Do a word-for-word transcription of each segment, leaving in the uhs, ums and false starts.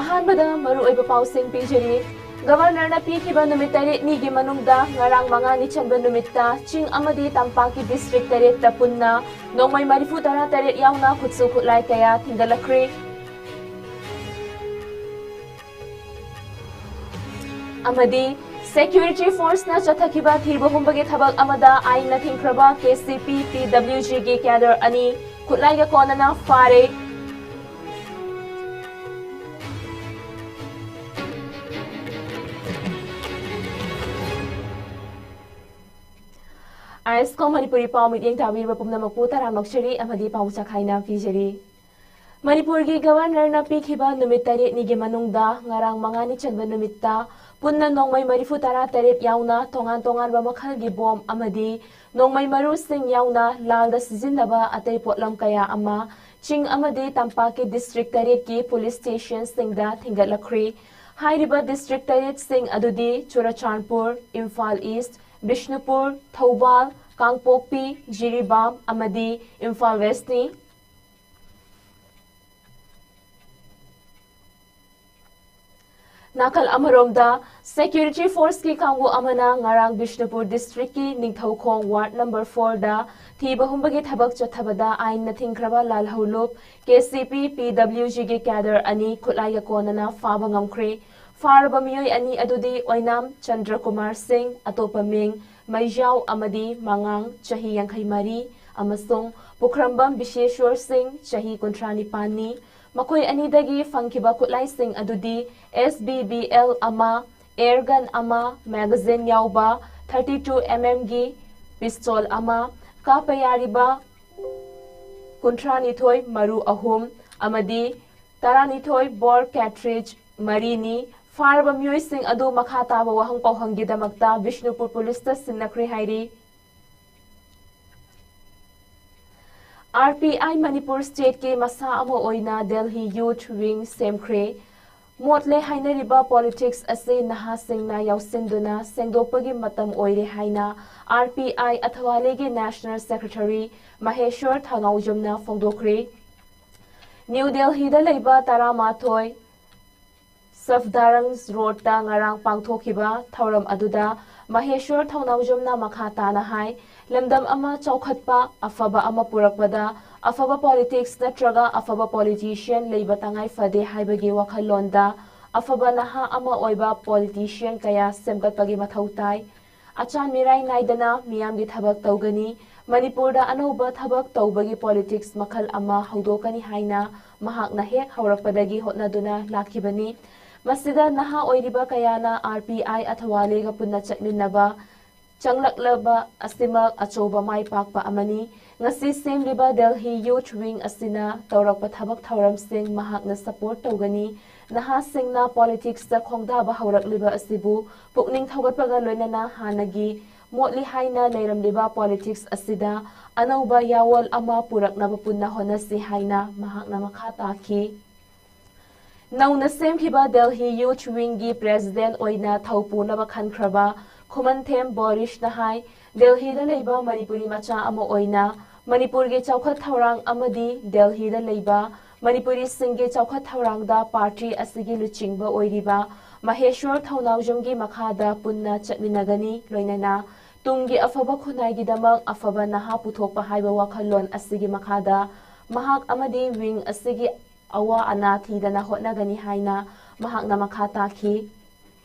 ꯑꯍꯥꯟꯕꯗ ꯃꯔꯨꯑꯣꯏꯕ ꯄꯥꯎꯁꯤꯡ ꯄꯤꯖꯔꯤ꯫ ꯒꯕꯔꯅꯔꯅ ꯄꯤꯈꯤꯕ ꯅꯨꯃꯤꯠ ꯇꯔꯦꯠꯅꯤꯒꯤ ꯃꯅꯨꯡꯗ ꯉꯔꯥꯡ ꯃꯉꯥꯅꯤ ꯆꯟꯕ ꯅꯨꯃꯤꯠꯇ ꯆꯤꯡ ꯑꯃꯗꯤ ꯇꯝꯄꯥꯛꯀꯤ ꯗꯤꯁꯇ꯭ꯔꯤꯛ ꯇꯔꯦꯠꯇ ꯄꯨꯟꯅ ꯅꯣꯡꯃꯩ ꯃꯔꯤꯐꯨ ꯇꯔꯥ ꯇꯔꯦꯠ ꯌꯥꯎꯅ ꯈꯨꯠꯁꯨ ꯈꯨꯠꯂꯥꯏ ꯀꯌꯥ ꯊꯤꯟꯒꯠꯂꯛꯈ꯭ꯔꯤ꯫ ꯑꯃꯗꯤ ꯁꯦꯀ꯭ꯌꯨꯔꯤꯇꯤ ꯐꯣꯔꯁꯅ ꯆꯠꯊꯈꯤꯕ ꯊꯤꯕ ꯍꯨꯝꯕꯒꯤ ꯊꯕꯛ ꯑꯃꯗ ꯑꯥꯏꯟꯅ ꯊꯤꯡꯈ꯭ꯔꯕ ꯀꯦ ꯁꯤ ꯄꯤ ꯄꯤ ꯗꯕ꯭ꯂꯤꯎ ꯖꯤꯒꯤ ꯀꯦꯗꯔ ꯑꯅꯤ ꯈꯨꯠꯂꯥꯏꯒ ꯀꯣꯟꯅꯅ ꯐꯥꯔꯦ꯫ ꯑꯥꯏ ꯑꯦꯁ ꯀꯣ ꯃꯅꯤꯄꯨꯔꯤ ꯄꯥꯎ ꯃꯤꯠꯌꯦꯡ ꯇꯥꯕꯤꯔꯤꯕ ꯄꯨꯝꯅꯃꯛꯄꯨ ꯇꯔꯥꯝꯅ ꯑꯣꯛꯆꯔꯤ ꯑꯃꯗꯤ ꯄꯥꯎ ꯆꯥꯈꯥꯏꯅ ꯄꯤꯖꯔꯤ꯫ ꯃꯅꯤꯄꯨꯔꯒꯤ ꯒꯕꯔꯅꯔꯅ ꯄꯤꯈꯤꯕ ꯅꯨꯃꯤꯠ ꯇꯔꯦꯠꯅꯤꯒꯤ ꯃꯅꯨꯡꯗ ꯉꯔꯥꯡ ꯃꯉꯥꯅꯤ ꯆꯟꯕ ꯅꯨꯃꯤꯠꯇ ꯄꯨꯟꯅ ꯅꯣꯡꯃꯩ ꯃꯔꯤꯐꯨ ꯇꯔꯥ ꯇꯔꯦꯠ ꯌꯥꯎꯅ ꯇꯣꯉꯥꯟ ꯇꯣꯉꯥꯟꯕ ꯃꯈꯜꯒꯤ ꯕꯣꯝ ꯑꯃꯗꯤ ꯅꯣꯡꯃꯩ ꯃꯔꯨꯁꯤꯡ ꯌꯥꯎꯅ ꯂꯥꯜꯗ ꯁꯤꯖꯤꯟꯅꯕ ꯑꯇꯩ ꯄꯣꯠꯂꯝ ꯀꯌꯥ ꯑꯃ ꯆꯤꯡ ꯑꯃꯗꯤ ꯇꯝꯄꯥꯛꯀꯤ ꯗꯤꯁꯇ꯭ꯔꯤꯛ ꯇꯔꯦꯠꯀꯤ ꯄꯨꯂꯤꯁ ꯁ꯭ꯇꯦꯁꯟꯁꯤꯡꯗ ꯊꯤꯡꯒꯠꯂꯛꯈ꯭ꯔꯤ꯫ ꯍꯥꯏꯔꯤꯕ ꯗꯤꯁꯇ꯭ꯔꯤꯛ ꯇꯔꯦꯠꯁꯤꯡ ꯑꯗꯨꯗꯤ ꯆꯨꯔꯆꯥꯟꯄꯨꯔ, ꯏꯝꯐꯥꯜ ꯏꯁ꯭ꯠ, ꯕꯤꯁꯅꯨꯄꯨꯔ, ꯊꯧꯕꯥꯜ, ꯀꯥꯡꯄꯣꯛꯄꯤ, ꯖꯤꯔꯤꯕꯥꯝ ꯑꯃꯗꯤ ꯏꯝꯐꯥꯜ ꯋꯦꯁ꯭ꯠꯅꯤ꯫ ꯅꯥꯀꯜ ꯑꯃꯔꯣꯝꯗ, ꯁꯦꯀ꯭ꯌꯨꯔꯤꯇꯤ ꯐꯣꯔꯁꯀꯤ ꯀꯥꯡꯕꯨ ꯑꯃꯅ ꯉꯔꯥꯡ ꯕꯤꯁꯅꯨꯄꯨꯔ ꯗꯤꯁꯇ꯭ꯔꯤꯛꯀꯤ ꯅꯤꯡꯊꯧꯈꯣꯡ ꯋꯥꯔꯗ ꯅꯝꯕꯔ ꯐꯣꯔꯗ ꯊꯤꯕ ꯍꯨꯝꯕꯒꯤ ꯊꯕꯛ ꯆꯠꯊꯕꯗ ꯑꯥꯏꯟꯅ ꯊꯤꯡꯈ꯭ꯔꯕ ꯂꯥꯜꯍꯧꯂꯨꯞ ꯀꯦ ꯁꯤ ꯄꯤ ꯄꯤ ꯗꯕ꯭ꯂꯤꯎ ꯖꯤꯒꯤ ꯀꯦꯗꯔ ꯑꯅꯤ ꯈꯨꯠꯂꯥꯏꯒ ꯀꯣꯟꯅꯅ ꯐꯥꯕ ꯉꯝꯈ꯭ꯔꯦ꯫ ꯐꯥꯔꯕ ꯃꯤꯑꯣꯏ ꯑꯅꯤ ꯑꯗꯨꯗꯤ ꯑꯣꯏꯅꯥꯝ ꯆꯟꯗ꯭ꯔꯀꯨꯃꯥꯔ ꯁꯤꯡ, ꯑꯇꯣꯞꯄ ꯃꯤꯡ ꯃꯩꯖꯥꯎ ꯑꯃꯗꯤ ꯃꯉꯥꯡ, ꯆꯍꯤ ꯌꯥꯡꯈꯩ ꯃꯔꯤ, ꯑꯃꯁꯨꯡ ꯄꯨꯈ꯭ꯔꯝꯕꯝ ꯕꯤꯁꯦꯁ꯭ꯋꯔ ꯁꯤꯡ, ꯆꯍꯤ ꯀꯨꯟꯊ꯭ꯔꯥ ꯅꯤꯄꯥꯟꯅꯤ꯫ ꯃꯈꯣꯏ ꯑꯅꯤꯗꯒꯤ ꯐꯪꯈꯤꯕ ꯈꯨꯠꯂꯥꯏꯁꯤꯡ ꯑꯗꯨꯗꯤ ꯑꯦꯁ ꯕꯤ ꯕꯤ ꯑꯦꯜ ꯑꯃ, ꯑꯦꯌꯔ ꯒꯟ ꯑꯃ, ꯃꯦꯒꯥꯖꯤꯟ ꯌꯥꯎꯕ ꯊꯥꯔꯇꯤ ꯇꯨ ꯑꯦꯝ ꯑꯦꯝꯒꯤ ꯄꯤꯁꯇꯣꯜ ꯑꯃ, ꯀꯥꯞꯄ ꯌꯥꯔꯤꯕ ꯀꯨꯟꯊ꯭ꯔꯥꯅꯤꯊꯣꯏ ꯃꯔꯨ ꯑꯍꯨꯝ ꯑꯃꯗꯤ ꯇꯔꯥꯅꯤꯊꯣꯏ ꯕꯣꯔ ꯀꯦꯇ꯭ꯔꯤꯖ ꯃꯔꯤꯅꯤ꯫ ꯐꯥꯔꯕ ꯃꯤꯑꯣꯏꯁꯤꯡ ꯑꯗꯨ ꯃꯈꯥ ꯇꯥꯕ ꯋꯥꯍꯪ ꯄꯥꯎꯍꯪꯒꯤꯗꯃꯛꯇ ꯕꯤꯁꯅꯨꯄꯨꯔ ꯄꯨꯂꯤꯁꯇ ꯁꯤꯟꯅꯈ꯭ꯔꯦ ꯍꯥꯏꯔꯤ꯫ ꯑꯥꯔ ꯄꯤ ꯑꯥꯏ ꯃꯅꯤꯄꯨꯔ ꯁ꯭ꯇꯦꯠꯀꯤ ꯃꯁꯥ ꯑꯃ ꯑꯣꯏꯅ ꯗꯦꯜꯍꯤ ꯌꯨꯊ ꯋꯤꯡ ꯁꯦꯝꯈ꯭ꯔꯦ꯫ ꯃꯣꯠꯂꯦ ꯍꯥꯏꯅꯔꯤꯕ ꯄꯣꯂꯤꯇꯤꯛꯁ ꯑꯁꯤ ꯅꯍꯥꯁꯤꯡꯅ ꯌꯥꯎꯁꯤꯟꯗꯨꯅ ꯁꯦꯡꯗꯣꯛꯄꯒꯤ ꯃꯇꯝ ꯑꯣꯏꯔꯦ ꯍꯥꯏꯅ ꯑꯥꯔ ꯄꯤ ꯑꯥꯏ ꯑꯊꯋꯥꯂꯦꯒꯤ ꯅꯦꯁꯅꯦꯜ ꯁꯦꯀ꯭ꯔꯦꯇꯔꯤ ꯃꯍꯦꯁ꯭ꯋꯔ ꯊꯉꯥꯎꯖꯝꯅ ꯐꯣꯡꯗꯣꯛꯈ꯭ꯔꯦ꯫ ꯅ꯭ꯌꯨ ꯗꯦꯜꯍꯤꯗ ꯂꯩꯕ ꯇꯔꯥꯃꯥꯊꯣꯏ ꯁꯐꯗꯥꯔꯪ ꯔꯣꯗꯇ ꯉꯔꯥꯡ ꯄꯥꯡꯊꯣꯛꯈꯤꯕ ꯊꯧꯔꯝ ꯑꯗꯨꯗ ꯃꯍꯦꯁ꯭ꯋꯔ ꯊꯧꯅꯥꯎꯖꯝꯅ ꯃꯈꯥ ꯇꯥꯅ ꯍꯥꯏ, ꯂꯝꯗꯝ ꯑꯃ ꯆꯥꯎꯈꯠꯄ, ꯑꯐꯕ ꯑꯃ ꯄꯨꯔꯛꯄꯗ ꯑꯐꯕ ꯄꯣꯂꯤꯇꯤꯛꯁ ꯅꯠꯇ꯭ꯔꯒ ꯑꯐꯕ ꯄꯣꯂꯤꯇꯤꯁꯤꯌꯟ ꯂꯩꯕ ꯇꯉꯥꯏ ꯐꯗꯦ ꯍꯥꯏꯕꯒꯤ ꯋꯥꯈꯜꯂꯣꯟꯗ ꯑꯐꯕ ꯅꯍꯥ ꯑꯃ ꯑꯣꯏꯕ ꯄꯣꯂꯤꯇꯤꯁꯤꯌꯟ ꯀꯌꯥ ꯁꯦꯝꯒꯠꯄꯒꯤ ꯃꯊꯧ ꯇꯥꯏ꯫ ꯑꯆꯥꯟ ꯃꯤꯔꯥꯏ ꯅꯥꯏꯗꯅ ꯃꯤꯌꯥꯝꯒꯤ ꯊꯕꯛ ꯇꯧꯒꯅꯤ꯫ ꯃꯅꯤꯄꯨꯔꯗ ꯑꯅꯧꯕ ꯊꯕꯛ ꯇꯧꯕꯒꯤ ꯄꯣꯂꯤꯇꯤꯛꯁ ꯃꯈꯜ ꯑꯃ ꯍꯧꯗꯣꯛꯀꯅꯤ ꯍꯥꯏꯅ ꯃꯍꯥꯛꯅ ꯍꯦꯛ ꯍꯧꯔꯛꯄꯗꯒꯤ ꯍꯣꯠꯅꯗꯨꯅ ꯂꯥꯛꯈꯤꯕꯅꯤ꯫ ꯃꯁꯤꯗ ꯅꯍꯥ ꯑꯣꯏꯔꯤꯕ ꯀꯌꯥꯅ ꯑꯥꯔ ꯄꯤ ꯑꯥꯏ ꯑꯊꯋꯥꯂꯦꯒ ꯄꯨꯟꯅ ꯆꯠꯃꯤꯟꯅꯕ ꯆꯪꯂꯛꯂꯕ ꯑꯁꯤꯃꯛ ꯑꯆꯧꯕ ꯃꯥꯏ ꯄꯥꯛꯄ ꯑꯃꯅꯤ꯫ ꯉꯁꯤ ꯁꯦꯝꯂꯤꯕ ꯗꯦꯜꯍꯤ ꯌꯨꯊ ꯋꯤꯡ ꯑꯁꯤꯅ ꯇꯧꯔꯛꯄ ꯊꯕꯛ ꯊꯧꯔꯝꯁꯤꯡ ꯃꯍꯥꯛꯅ ꯁꯄꯣꯔꯠ ꯇꯧꯒꯅꯤ꯫ ꯅꯍꯥꯁꯤꯡꯅ ꯄꯣꯂꯤꯇꯤꯛꯁꯇ ꯈꯣꯡꯗꯥꯕ ꯍꯧꯔꯛꯂꯤꯕ ꯑꯁꯤꯕꯨ ꯄꯨꯛꯅꯤꯡ ꯊꯧꯒꯠꯄꯒ ꯂꯣꯏꯅꯅ ꯍꯥꯟꯅꯒꯤ ꯃꯣꯠꯂꯤ ꯍꯥꯏꯅ ꯂꯩꯔꯝꯂꯤꯕ ꯄꯣꯂꯤꯇꯤꯛꯁ ꯑꯁꯤꯗ ꯑꯅꯧꯕ ꯌꯥꯋꯣꯜ ꯑꯃ ꯄꯨꯔꯛꯅꯕ ꯄꯨꯟꯅ ꯍꯣꯠꯅꯁꯤ ꯍꯥꯏꯅ ꯃꯍꯥꯛꯅ ꯃꯈꯥ ꯇꯥꯈꯤ꯫ ꯅꯧꯅ ꯁꯦꯝꯈꯤꯕ ꯗꯦꯜꯍꯤ ꯌꯨꯊ ꯋꯤꯡꯒꯤ ꯄ꯭ꯔꯦꯁꯤꯗꯦꯟꯠ ꯑꯣꯏꯅ ꯊꯧ ꯄꯨꯅꯕ ꯈꯟꯈ꯭ꯔꯕ ꯈꯨꯃꯟꯊꯦꯝ ꯕꯣꯔꯤꯁꯅ ꯍꯥꯏ, ꯗꯦꯜꯍꯤꯗ ꯂꯩꯕ ꯃꯅꯤꯄꯨꯔꯤ ꯃꯆꯥ ꯑꯃ ꯑꯣꯏꯅ ꯃꯅꯤꯄꯨꯔꯒꯤ ꯆꯥꯎꯈꯠ ꯊꯧꯔꯥꯡ ꯑꯃꯗꯤ ꯗꯦꯜꯍꯤꯗ ꯂꯩꯕ ꯃꯅꯤꯄꯨꯔꯤꯁꯤꯡꯒꯤ ꯆꯥꯎꯈꯠ ꯊꯧꯔꯥꯡꯗ ꯄꯥꯔꯇꯤ ꯑꯁꯤꯒꯤ ꯂꯨꯆꯤꯡꯕ ꯑꯣꯏꯔꯤꯕ ꯃꯍꯦꯁ꯭ꯋꯔ ꯊꯧꯅꯥꯎꯖꯝꯒꯤ ꯃꯈꯥꯗ ꯄꯨꯟꯅ ꯆꯠꯃꯤꯟꯅꯒꯅꯤ, ꯂꯣꯏꯅꯅ ꯇꯨꯡꯒꯤ ꯑꯐꯕ ꯈꯨꯟꯅꯥꯏꯒꯤꯗꯃꯛ ꯑꯐꯕ ꯅꯍꯥ ꯄꯨꯊꯣꯛꯄ ꯍꯥꯏꯕ ꯋꯥꯈꯜꯂꯣꯟ ꯑꯁꯤꯒꯤ ꯃꯈꯥꯗ ꯃꯍꯥꯛ ꯑꯃꯗꯤ ꯋꯤꯡ ꯑꯁꯤꯒꯤ ꯑꯋꯥ ꯑꯅꯥ ꯊꯤꯗꯅ ꯍꯣꯠꯅꯒꯅꯤ ꯍꯥꯏꯅ ꯃꯍꯥꯛꯅ ꯃꯈꯥ ꯇꯥꯈꯤ꯫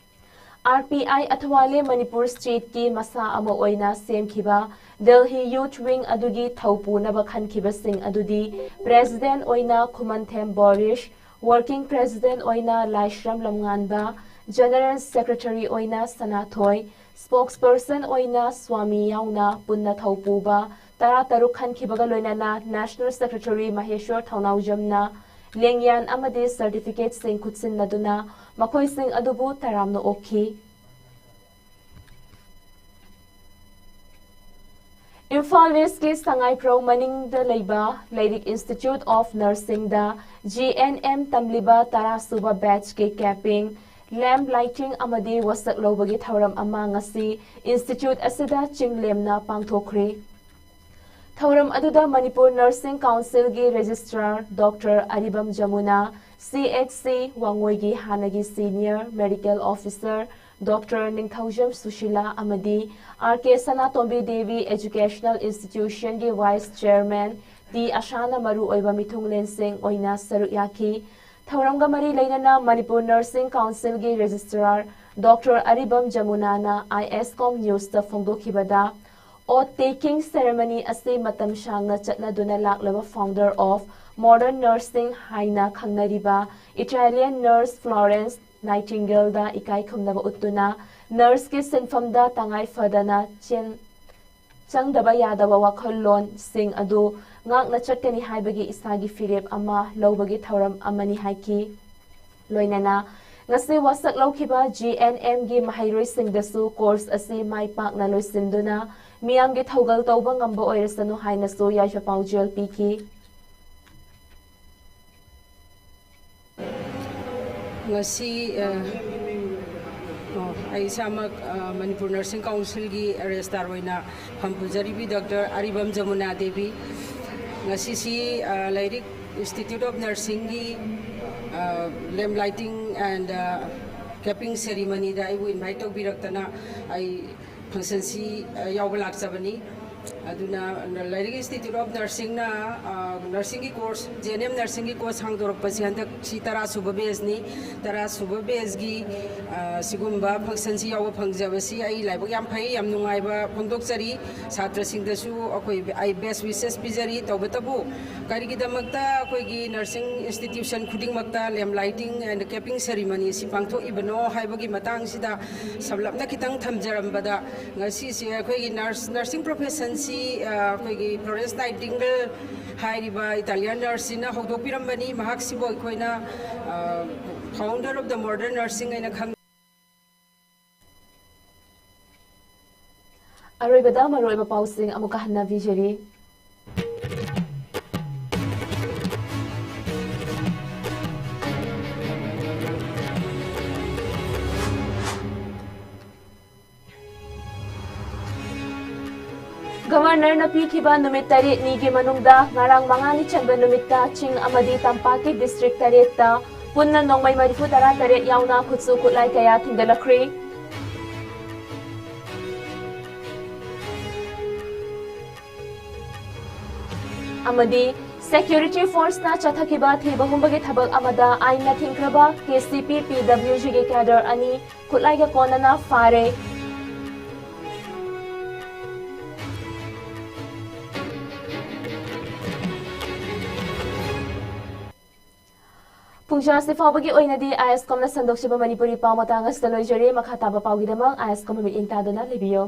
ꯑꯥꯔ ꯄꯤ ꯑꯥꯏ ꯑꯊꯋꯥꯂꯦ ꯃꯅꯤꯄꯨꯔ ꯁ꯭ꯇꯦꯠꯀꯤ ꯃꯁꯥ ꯑꯃ ꯑꯣꯏꯅ ꯁꯦꯝꯈꯤꯕ ꯗꯦꯜꯍꯤ ꯌꯨꯊ ꯋꯤꯡ ꯑꯗꯨꯒꯤ ꯊꯧ ꯄꯨꯅꯕ ꯈꯟꯈꯤꯕꯁꯤꯡ ꯑꯗꯨꯗꯤ ꯄ꯭ꯔꯦꯁꯤꯗꯦꯟꯠ ꯑꯣꯏꯅ ꯈꯨꯃꯟꯊꯦꯝ ꯕꯣꯔꯤꯁ, ꯋꯥꯔꯀꯤꯡ ꯄ꯭ꯔꯦꯁꯤꯗꯦꯟꯠ ꯑꯣꯏꯅ ꯂꯥꯏꯁ꯭ꯔꯝ ꯂꯝꯉꯥꯟꯕ, ꯖꯦꯅꯔꯦꯜ ꯁꯦꯀ꯭ꯔꯦꯇꯔꯤ ꯑꯣꯏꯅ ꯁꯅꯥꯊꯣꯏ, ꯁ꯭ꯄꯣꯛꯁꯄꯔꯁꯟ ꯑꯣꯏꯅ ꯁ꯭ꯋꯥꯃꯤ ꯌꯥꯎꯅ ꯄꯨꯟꯅ ꯊꯧ ꯄꯨꯕ ꯇꯔꯥꯇꯔꯨꯛ ꯈꯟꯈꯤꯕꯒ ꯂꯣꯏꯅꯅ ꯅꯦꯁꯅꯦꯜ ꯁꯦꯀ꯭ꯔꯦꯇꯔꯤ ꯃꯍꯦꯁ꯭ꯋꯔ ꯊꯧꯅꯥꯎꯖꯝꯅ ꯂꯦꯡꯌꯥꯟ ꯑꯃꯗꯤ ꯁꯔꯇꯤꯐꯤꯀꯦꯠꯁꯤꯡ ꯈꯨꯠꯁꯤꯟꯅꯗꯨꯅ ꯃꯈꯣꯏꯁꯤꯡ ꯑꯗꯨꯕꯨ ꯇꯔꯥꯝꯅ ꯑꯣꯛꯈꯤ꯫ ꯏꯝꯐꯥꯜ ꯏꯁꯀꯤ ꯁꯉꯥꯏꯄ꯭ꯔꯧ ꯃꯅꯤꯡꯗ ꯂꯩꯕ ꯂꯩꯔꯤꯛ ꯏꯟꯁꯇꯤꯇ꯭ꯌꯨꯠ ꯑꯣꯐ ꯅꯔꯁꯤꯡꯗ ꯖꯤ ꯑꯦꯟ ꯑꯦꯝ ꯇꯝꯂꯤꯕ ꯇꯔꯥ ꯁꯨꯕ ꯕꯦꯠꯆꯀꯤ ꯀꯦꯝꯄꯤꯡ, ꯂꯦꯝꯞ ꯂꯥꯏꯇꯤꯡ ꯑꯃꯗꯤ ꯋꯥꯁꯛ ꯂꯧꯕꯒꯤ ꯊꯧꯔꯝ ꯑꯃ ꯉꯁꯤ ꯏꯟꯁꯇꯤꯇ꯭ꯌꯨꯠ ꯑꯁꯤꯗ ꯆꯤꯡꯂꯦꯝꯅ ꯄꯥꯡꯊꯣꯛꯈ꯭ꯔꯤ꯫ ꯊꯧꯔꯝ ꯑꯗꯨꯗ ꯃꯅꯤꯄꯨꯔ ꯅꯔꯁꯤꯡ ꯀꯥꯎꯟꯁꯤꯜꯒꯤ ꯔꯦꯖꯤꯁꯇ꯭ꯔꯥꯔ ꯗꯣꯛꯇꯔ ꯑꯔꯤꯕꯝ ꯖꯃꯨꯅꯥ, ꯁꯤ ꯑꯦꯆ ꯁꯤ ꯋꯥꯉꯣꯏꯒꯤ ꯍꯥꯟꯅꯒꯤ senior medical officer doctor Ningthoujam Sushila ꯑꯃꯗꯤ R K Sanatombi Devi educational ꯏꯟꯁꯇꯤꯇ꯭ꯌꯨꯁꯟꯒꯤ ꯚꯥꯏꯁ ꯆꯦꯌꯔꯃꯦꯟ ꯇꯤ ꯑꯁꯥꯅ ꯃꯔꯨꯑꯣꯏꯕ ꯃꯤꯊꯨꯡꯂꯦꯟꯁꯤꯡ ꯑꯣꯏꯅ ꯁꯔꯨꯛ ꯌꯥꯈꯤ꯫ ꯊꯧꯔꯝꯒ ꯃꯔꯤ ꯂꯩꯅꯅ ꯃꯅꯤꯄꯨꯔ ꯅꯔꯁꯤꯡ ꯀꯥꯎꯟꯁꯤꯜꯒꯤ ꯔꯦꯖꯤꯁꯇ꯭ꯔꯥꯔ ꯗꯣꯛꯇꯔ ꯑꯔꯤꯕꯝ ꯖꯃꯨꯅꯥꯅ ꯑꯥꯏ ꯑꯦꯁ ꯀꯣꯝ ꯅ꯭ꯌꯨꯁꯇ ꯐꯣꯡꯗꯣꯛꯈꯤꯕꯗ, oath taking ceremony ꯑꯁꯤ ꯃꯇꯝ ꯁꯥꯡꯅ ꯆꯠꯅꯗꯨꯅ ꯂꯥꯛꯂꯕ founder of modern nursing ꯍꯥꯏꯅ ꯈꯪꯅꯔꯤꯕ Italian nurse Florence Nightingaleꯗ ꯏꯀꯥꯏ ꯈꯨꯝꯅꯕ ꯎꯠꯇꯨꯅ ꯅꯔꯁꯀꯤ ꯁꯤꯟꯐꯝꯗ ꯇꯉꯥꯏ ꯐꯗꯅ ꯆꯦꯟ-, ꯆꯪꯗꯕ ꯌꯥꯗꯕ ꯋꯥꯈꯜꯂꯣꯟꯁꯤꯡ ꯑꯗꯨ ꯉꯥꯛꯅ ꯆꯠꯀꯅꯤ ꯍꯥꯏꯕꯒꯤ ꯏꯁꯥꯒꯤ ꯐꯤꯔꯦꯞ ꯑꯃ ꯂꯧꯕꯒꯤ ꯊꯧꯔꯝ ꯑꯃꯅꯤ ꯍꯥꯏꯈꯤ꯫ ꯂꯣꯏꯅꯅ ꯉꯁꯤ ꯋꯥꯁꯛ ꯂꯧꯈꯤꯕ ꯖꯤ ꯑꯦꯟ ꯑꯦꯝꯒꯤ ꯃꯍꯩꯔꯣꯏꯁꯤꯡꯗꯁꯨ ꯀꯣꯔꯁ ꯑꯁꯤ ꯃꯥꯏ ꯄꯥꯛꯅ ꯂꯣꯏꯁꯤꯟꯗꯨꯅ ꯃꯤꯌꯥꯝꯒꯤ ꯊꯧꯒꯜ ꯇꯧꯕ ꯉꯝꯕ ꯑꯣꯏꯔꯁꯅꯨ ꯍꯥꯏꯅꯁꯨ ꯌꯥꯏꯐ ꯄꯥꯎꯖꯦꯜ ꯄꯤꯈꯤ꯫ ꯉꯁꯤ, ꯑ, ꯑꯣ, ꯑꯩ ꯏꯁꯥꯃꯛ, ꯑ, ꯃꯅꯤꯄꯨꯔ ꯅꯔꯁꯤꯡ ꯀꯥꯎꯟꯁꯤꯜꯒꯤ ꯔꯦꯖꯤꯁꯇ꯭ꯔꯥꯔ ꯑꯣꯏꯅ ꯐꯝ ꯄꯨꯖꯔꯤꯕꯤ ꯗꯣꯛꯇꯔ ꯑꯔꯤꯕꯝ ꯖꯃꯨꯅꯥ ꯗꯦꯕꯤ꯫ ꯉꯁꯤꯁꯤ, ꯑ, ꯂꯥꯏꯔꯤꯛ ꯏꯟꯁꯇꯤꯇ꯭ꯌꯨꯠ ꯑꯣꯐ ꯅꯔꯁꯤꯡꯒꯤ, ꯑ, lamp lighting and, ꯑ, capping ceremonyꯗ ꯑꯩꯕꯨ invite ꯇꯧꯕꯤꯔꯛꯇꯅ ꯑꯩ functionꯁꯤ, ꯑ, ꯌꯥꯎꯕ ꯂꯥꯛꯆꯕꯅꯤ꯫ ꯑꯗꯨꯅ ꯂꯥꯏꯔꯤꯛ ꯏꯟꯁꯇꯤꯇ꯭ꯌꯨꯠ ꯑꯣꯐ ꯅꯔꯁꯤꯡꯅ, ꯑ, ꯅꯔꯁꯤꯡꯒꯤ ꯀꯣꯔꯁ, ꯖꯤ ꯑꯦꯟ ꯑꯦꯝ ꯅꯔꯁꯤꯡꯒꯤ ꯀꯣꯔꯁ ꯍꯥꯡꯗꯣꯔꯛꯄꯁꯤ ꯍꯟꯗꯛꯁꯤ ꯇꯔꯥ ꯁꯨꯕ ꯕꯦꯁꯅꯤ꯫ ꯇꯔꯥ ꯁꯨꯕ ꯕꯦꯁꯀꯤ, ꯑ, ꯁꯤꯒꯨꯝꯕ functionꯁꯤ ꯌꯥꯎꯕ ꯐꯪꯖꯕꯁꯤ ꯑꯩ ꯂꯥꯏꯕꯛ ꯌꯥꯝ ꯐꯩ, ꯌꯥꯝ ꯅꯨꯡꯉꯥꯏꯕ ꯐꯣꯡꯗꯣꯛꯆꯔꯤ꯫ ꯁꯥꯇ꯭ꯔꯁꯤꯡꯗꯁꯨ ꯑꯩꯈꯣꯏ, ꯑꯩ best wishes ꯄꯤꯖꯔꯤ꯫ ꯇꯧꯕꯇꯕꯨ ꯀꯔꯤꯒꯤꯗꯃꯛꯇ ꯑꯩꯈꯣꯏꯒꯤ ꯅꯔꯁꯤꯡ ꯏꯟꯁꯇꯤꯇ꯭ꯌꯨꯁꯟ ꯈꯨꯗꯤꯡꯃꯛꯇ lamp lighting and capping ceremony ꯑꯁꯤ ꯄꯥꯡꯊꯣꯛꯏꯕꯅꯣ ꯍꯥꯏꯕꯒꯤ ꯃꯇꯥꯡꯁꯤꯗ ꯁꯝꯂꯞꯅ ꯈꯤꯇꯪ ꯊꯝꯖꯔꯝꯕꯗ, ꯉꯁꯤꯁꯦ ꯑꯩꯈꯣꯏꯒꯤ ꯅꯔꯁ, ꯅꯔꯁꯤꯡ ꯄ꯭ꯔꯣꯐꯦꯁꯟꯁꯤ, ꯑ, ꯑꯩꯈꯣꯏꯒꯤ ꯐ꯭ꯂꯣꯔꯦꯟꯁ ꯅꯥꯏꯇꯤꯡꯒꯦꯜ ꯍꯥꯏꯔꯤꯕ ꯏꯇꯥꯂꯤꯌꯥꯟ ꯅꯔꯁꯁꯤꯅ ꯍꯧꯗꯣꯛꯄꯤꯔꯝꯕꯅꯤ꯫ ꯃꯍꯥꯛꯁꯤꯕꯨ ꯑꯩꯈꯣꯏꯅ, ꯑ, founder of the modern nursing ꯍꯥꯏꯅ ꯈꯪ- ꯑꯔꯣꯏꯕꯗ ꯃꯔꯨꯑꯣꯏꯕ ꯄꯥꯎꯁꯤꯡ ꯑꯃꯨꯛꯀ ꯍꯟꯅ ꯄꯤꯖꯔꯤ꯫ ꯒꯕꯔꯅꯔꯅ ꯄꯤꯈꯤꯕ ꯅꯨꯃꯤꯠ ꯇꯔꯦꯠꯅꯤꯒꯤ ꯃꯅꯨꯡꯗ ꯉꯔꯥꯡ ꯃꯉꯥꯅꯤ ꯆꯟꯕ ꯅꯨꯃꯤꯠꯇ ꯆꯤꯡ ꯑꯃꯗꯤ ꯇꯝꯄꯥꯛꯀꯤ ꯗꯤꯁꯇ꯭ꯔꯤꯛ ꯇꯔꯦꯠꯇ ꯄꯨꯟꯅ ꯅꯣꯡꯃꯩ ꯃꯔꯤꯐꯨ ꯇꯔꯥ ꯇꯔꯦꯠ ꯌꯥꯎꯅ ꯈꯨꯠꯁꯨ ꯈꯨꯠꯂꯥꯏ ꯀꯌꯥ ꯊꯤꯡꯒꯠꯂꯛꯈ꯭ꯔꯤ꯫ ꯑꯃꯗꯤ ꯁꯦꯀ꯭ꯌꯨꯔꯤꯇꯤ ꯐꯣꯔꯁꯅ ꯆꯠꯊꯈꯤꯕ ꯊꯤꯕ ꯍꯨꯝꯕꯒꯤ ꯊꯕꯛ ꯑꯃꯗ ꯑꯥꯏꯟꯅ ꯊꯤꯡꯈ꯭ꯔꯕ ꯀꯦ ꯁꯤ ꯄꯤ ꯄꯤ ꯗꯕ꯭ꯂꯤꯎ ꯖꯤꯒꯤ ꯀꯦꯗꯔ ꯑꯅꯤ ꯈꯨꯠꯂꯥꯏꯒ ꯀꯣꯟꯅꯅ ꯐꯥꯔꯦ꯫ ꯄꯨꯡꯖꯥꯁꯤ ꯐꯥꯎꯕꯒꯤ ꯑꯣꯏꯅꯗꯤ ꯑꯥꯏ ꯑꯦꯁ ꯀꯣꯝꯅ ꯁꯟꯗꯣꯛꯆꯕ ꯃꯅꯤꯄꯨꯔꯤ ꯄꯥꯎ ꯃꯇꯥꯡ ꯑꯁꯤꯗ ꯂꯣꯏꯖꯔꯦ꯫ ꯃꯈꯥ ꯇꯥꯕ ꯄꯥꯎꯒꯤꯗꯃꯛ ꯑꯥꯏ ꯑꯦꯁ ꯀꯣꯝꯕꯨ ꯃꯤꯠꯌꯦꯡ ꯇꯥꯗꯨꯅ ꯂꯩꯕꯤꯌꯨ꯫